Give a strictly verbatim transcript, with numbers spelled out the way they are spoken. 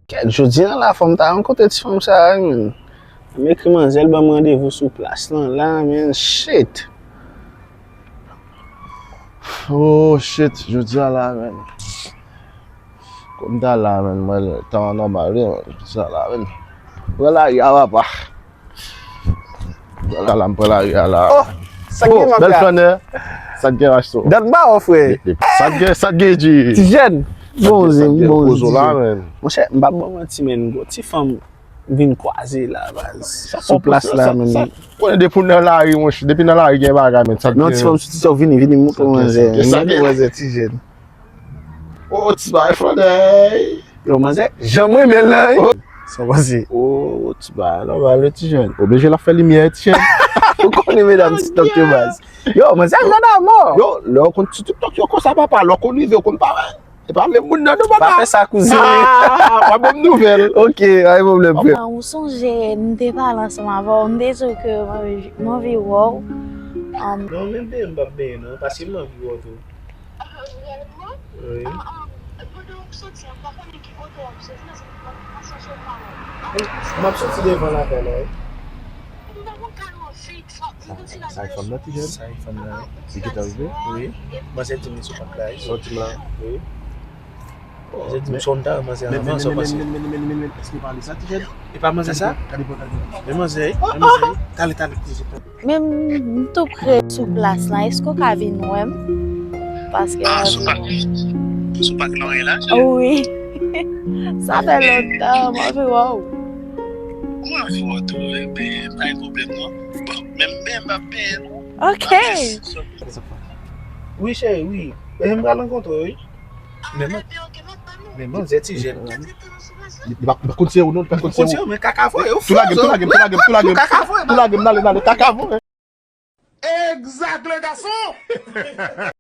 Kèt, jodi a la, fò m ta rankontre ti fanm sa a, wi, menn. M ekri manzè, l ban m randevou sou plas lan la, menn, shit. Oh shit, jodi a la, menn. Kòm ta la, menn, mwen, tan an nòmal, wi, jodi a la, menn. Mwen la, ya, papa. Vwala, m pran lari a la. Oh, sa k gen, bèl flannè. Sa k gen, Astro? Dat ba w, frè. Sa k gen, sa k gen, G? Ti jèn. Bon zen, bon zen. Monchè, m p ap ba w manti, menn. Gon ti fanm vin kwaze la, baz. Sou plas la, menn. Konnen depi w nan lari, monchè, depi nan lari gen bagay, menn. Sa k gen? Non, ti fanm sou TikTok vini, vini, montre w manzè. Vini, montre w manzè, ti jèn. Oh, ti bagay flannè. Yo, manzè, jan m renmen l lan, wi. Sa w panse? Oh, ti bagay la, ba le ti jèn. Oblije l ap fè limyè, ti jèn. Ou konnen medam TikTok yo, baz. Yo, manzè, jèn amò. Yo, lè w konn ti TikTok yo konsa, papa, lè w konn rive, w konn pa wè. E pa menm moun nan, non, papa. Pa fè sa, kouzin. Ah, pa bon nouvèl. Ok, pa gen pwoblèm, frè. Ou sonje, m te pale ansanm avè w, m te di w ke m anvi, m anvi wè w. Non, menm benyen m p ap benyen, non, paske m anvi wè w tou. Reyèlman? Wi. Ah, ah, pandan w ap soti an, m pa konnen ki kote w ap soti, paske m pa, m pa santi w pa la. M ap soti devan lakay la, wi. M pa konn kay ou an, fake, fake. Sa, sa e fanm nan, ti jèn? Sa e fanm nan, wi. Li gentan rive? Wi. Manzè di m li sou pòt la, wi. Sòti m la. Wi. Manzè di m sònda, manzè, men, men, sa pase. Men, men, men, men, men, èske pa li sa, ti jèn? E pa manzè sa? Gade, gade, gade. Men manzè, men manzè. Tale, tale, ti jèn. Men m tou pre sou plas lan, èske w ka vin wè m? Paske... Ah, sou pak, sou pak Loryen la, cheri? Wi. Sa fè lontan, m anvi wè w. Mwen anvi wè w tou, ebyen, pa gen pwoblèm non. Bon, men m benyen, m ap benyen non. Ok. Wi, cheri, wi. E m pral rankontre w, wi. Men man-, men manzè ti jèn. Li, li pa, li pa konn se ou non, li pa konn se ou. Konn se ou, men kaka voye, ou fou, tou lage m, tou lage m, tou lage m, tou lage m, tou lage m, n ale, n ale, kaka voye. Exact, le garçon!